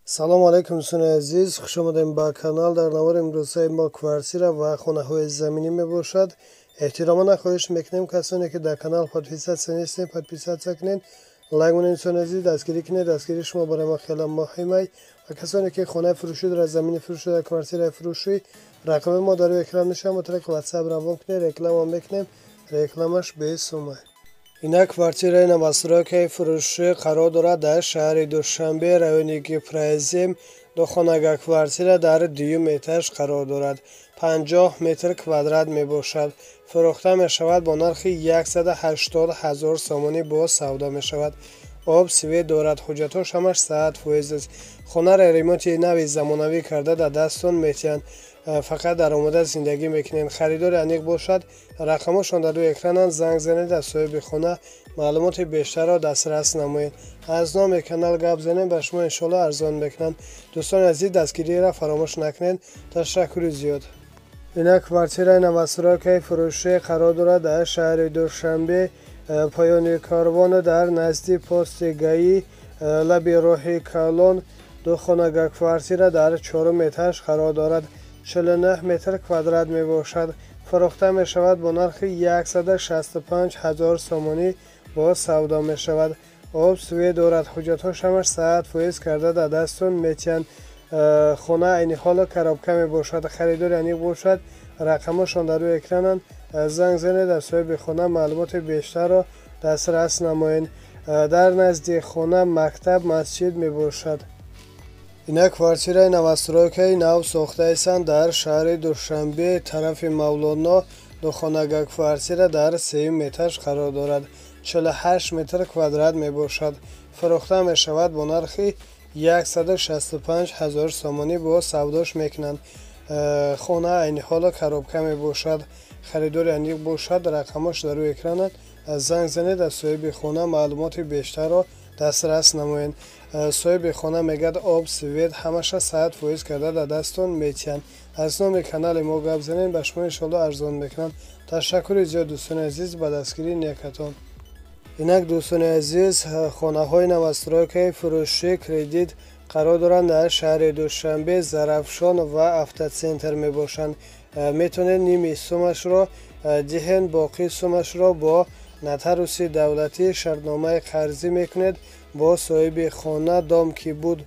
Салому алайкум, дӯстони азиз, хуш омадем ба канал. Дар навори имрӯзаи мо квартира ва хонаҳои заминӣ мебошад. Эҳтиромона хоҳиш мекунем, касоне ки дар канал подписаться нестем, подписаться кунед, лайк монед. Дӯстони азиз, дастгирӣ кунед, дастгирии шумо барои мо хеле муҳим ай. Ва касоне ки хонаи фурӯшӣ дорад, замини фурӯшӣ дорад, квартираи фурӯшӣ, рақами мо дар рӯи экран мешавад, метавонед WhatsApp равон кунед, реклама мекунем, рекламаш бесумай. Инак квартираи новостройкаи фурӯшӣ қарор дорад дар шаҳри Душанбе, райони Гипрозем. Духонага квартира дар дуюм этаж қарор дорад, 50 метр квадрат мебошад. Фурӯхта мешавад бо нархи 180 000 сомонӣ, боз савдо мешавад. Об, свет дорад, ҳуҷҷатҳош ҳамаш 100% аст. Хонаро ремонти нави замонавӣ карда дар дастон метиҳанд, фақат дар омода зиндагӣ мекунед. Харидори аниқ бошад, рақамошон дар рӯи экрананд, занг занед, аз соҳиби хона маълумоти бештарро дастрас намоед. Аз номи канал гап занед, ба шумо иншоалло арзон мекунанд. Дӯстони азиз, дастгириро фаромӯш накунед. Ташаккури зиёд. Инак квартираи новостройкаи фурӯшӣ қарор дорад дар шаҳри Душанбе, поёни корвон, дар назди пости ГАИ, лаби роҳи калон. Духонага квартира дар чорум этаж қарор дорад, 49 метр квадрат мебошад. Фурӯхта мешавад бо нархи 165 000 сомонӣ, боз савдо мешавад. Об, свет дорад, ҳуҷҷатҳош ҳамаш 100% карда дар дастон метиҳанд. Хона айни ҳоло коробка мебошад. Харидори аниқ бошад, рақамошон дар рӯи экрананд, занг занед, аз соҳиби хона маълумоти бештарро дастрас намоед. Дар назди хона мактаб, масҷид мебошад. Инак квартираи новостройкаи нав сохтаистанд дар шаҳри Душанбе, тарафи Мавлоно. Духонага квартира дар сеюм этаж қарор дорад, 48 метр квадрат мебошад. Фурӯхта мешавад бо нархи 165 000 сомонӣ, боз савдош мекунанд. Хона айни ҳоло коробка мебошад. Харидори аниқ бошад, рақамош дар рӯи экрананд, занг занед, аз соҳиби хона маълумоти бештарро дастрас намоед. Соҳиби хона мегӯяд, об, свет ҳамаша 100% карда дар дастон метиҳанд. Аз номи канали мо гап занед, ба шумо иншоалло арзон мекунанд. Ташаккури зиёд, дӯстони азиз, ба дастгирии некатон. Инак, дӯстони азиз, хонаҳои новостройкаи фурӯшӣ кредит қарор доранд дар шаҳри Душанбе, Зарафшон ва Автоцентр мебошанд. Метавонед ними сумашро диҳен, боқии сумашро бо нотариуси давлатӣ шартномаи қарзӣ мекунед бо соҳиби хона. Дом ки буд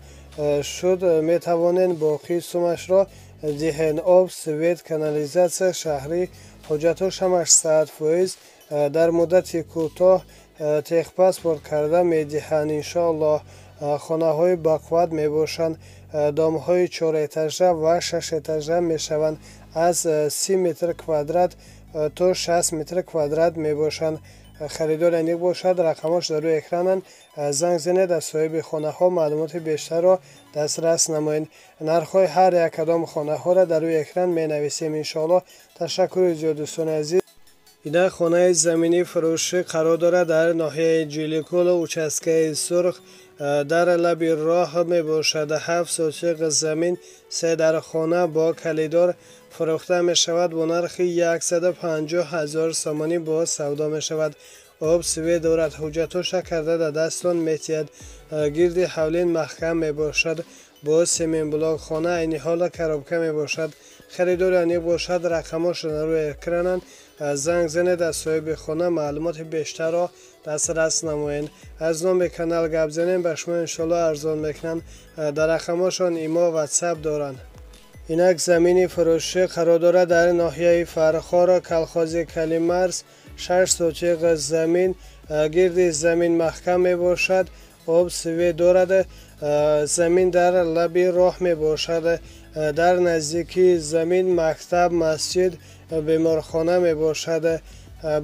шуд, метавонед боқии сумашро диҳен. Об, свет, канализатсия шаҳрӣ, ҳуҷҷатҳош ҳамаш 100%, дар муддати кӯтоҳ техпаспорт карда медиҳанд, иншоаллоҳ. Хонаҳои бақувват мебошанд. Домҳои чорэтажа ва шашэтажа мешаванд, аз 30 метр квадрат то 60 метр квадрат мебошанд. Харидори аниқ бошад, рақамош дар рӯи экрананд, занг занед, аз соҳиби хонаҳо маълумоти бештарро дастрас намоед. Нархҳои ҳар як кадом хонаҳоро дар рӯи экран менависем, иншоаллоҳ. Ташаккури зиёд, дӯстони азиз. Инак хонаи заминӣ фурӯшӣ қарор дорад дар ноҳияи Ҷиликул, участкаи Сурх, дар лаби роҳ мебошад. 7 сотиқ замин, се дар хона бо калидор фурӯхта мешавад бо нархи 150 000 сомонӣ, боз савдо мешавад. Об, свет дорад, ҳуҷҷатҳоша карда дар дастон метиҳад. Гирди ҳавлин маҳкам мебошад бо семенблок. Хона айни ҳоло коробка мебошад. Харидори аниқ бошад, рақамошон дар рӯи экрананд, занг занед, аз соҳиби хона маълумоти бештарро дастрас намоед. Аз номи канал гап занем, ба шумо иншоалло арзон мекунанд. Дар рақамошон имо, WhatsApp доранд. Инак замини фурӯшӣ қарор дорад дар ноҳияи Фархор, колхози Калимарс. 6 сотиқ замин, гирди замин маҳкам мебошад, об, свет дорад. Замин дар лаби роҳ мебошад. Дар наздикии замин мактаб, масҷид, беморхона мебошад.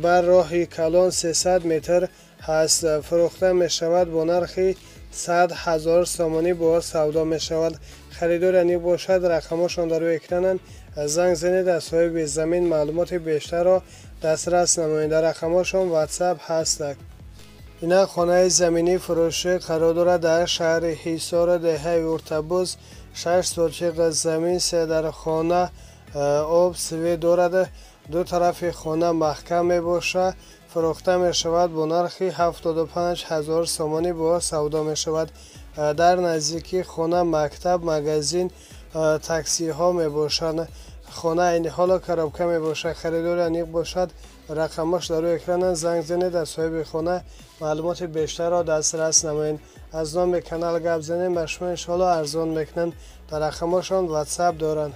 Бар роҳи калон 300 метр ҳаст. Фурӯхта мешавад бо нархи 100 000 сомонӣ, боз савдо мешавад. Харидори аниқ бошад, рақамошон дар рӯи экрананд, занг занед, аз соҳиби замин маълумоти бештарро дастрас намоед. Дар рақамошон WhatsApp ҳастак. Инак хонаи заминӣ фурӯшӣ қарор дорад дар шаҳри Ҳисор, деҳаи Уртабуз. 6 сотиқ замин, се дар хона, об, свет дорад, ду тарафи хона маҳкам мебошад. Фурӯхта мешавад бо нархи 75 000 сомонӣ, боз савдо мешавад. Дар наздикии хона мактаб, магазин, таксиҳо мебошанд. Хона айни ҳоло коробка мебошад. Харидори аниқ бошад, рақамаш дар рӯи экрананд, занг занед, аз соҳиби хона маълумоти бештарро дастрас намоед. Аз номи канал гап занем, ба шумо иншоалло арзон мекунанд. Дар рақамҳошон ватсап доранд.